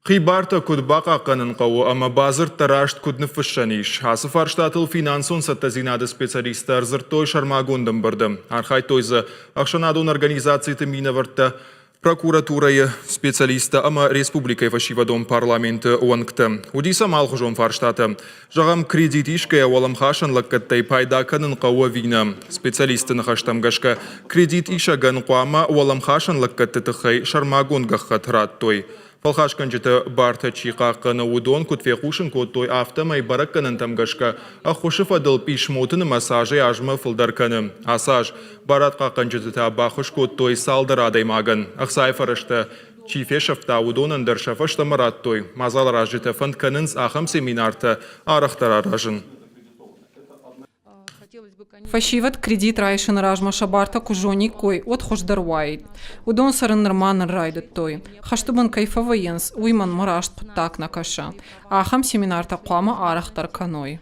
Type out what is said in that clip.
Хи бартӕ куыд бахъахъхъӕнын хъӕуы ӕмӕ бадзырдтӕ раст куыд ныффыссӕн ис, ацы фарстатыл финансон цӕттӕдзинады специалисттӕ ӕрдзырдтой сӕрмагонд ӕмбырды. Архайдтой дзы ӕхсӕнадон организациты минӕвӕрттӕ, прокуратурӕйы специалисттӕ ӕмӕ республикӕйы фӕсивӕдон парламенты уӕнгтӕ. Уыди сӕм алыхуызон фарстатӕ. Зӕгъӕм, кредит исгӕйӕ уӕлӕмхасӕн лӕггӕдтӕй пайда кӕнын хъӕуы ӕви нӕ. Специалистты ныхӕстӕм гӕсгӕ, кредит исӕгӕн хъуамӕ уӕлӕмхасӕн лӕггӕдты тыххӕй сӕрмагонд гӕххӕтт радтой. Фӕлхасгӕнджыты бартӕ чи хъахъхъӕны, уыдон куыд фехъусын кодтой, афтӕмӕй бӕрӕггӕнӕнтӕм гӕсгӕ ӕххуысы фӕдыл писмоты нымӕц азӕй-азмӕ фылдӕр кӕны. Ацы аз барадхъахъхъӕнджыты та баххуыс кодтой цалдӕр адӕймагӕн. Ӕхцайы фӕрӕзтӕ чи фесӕфта, уыдонӕн дӕр сӕ фӕстӕмӕ радтой. Мадзаларазджытӕ фӕнд кӕнынц ахӕм семинартӕ арӕхдӕр аразын. Фӕсивӕд кредит райсыны размӕ сӕ бартӕ куы зониккой, уӕд хуыздӕр уаид. Уыдон цӕрын нырма ныр райдыдтой. Хӕсты бын кӕй фӕвӕййынц, уый мӕнмӕ раст хъуыддаг нӕ кӕсы. Ахӕм семинартӕ хъуамӕ арӕхдӕр кӕной.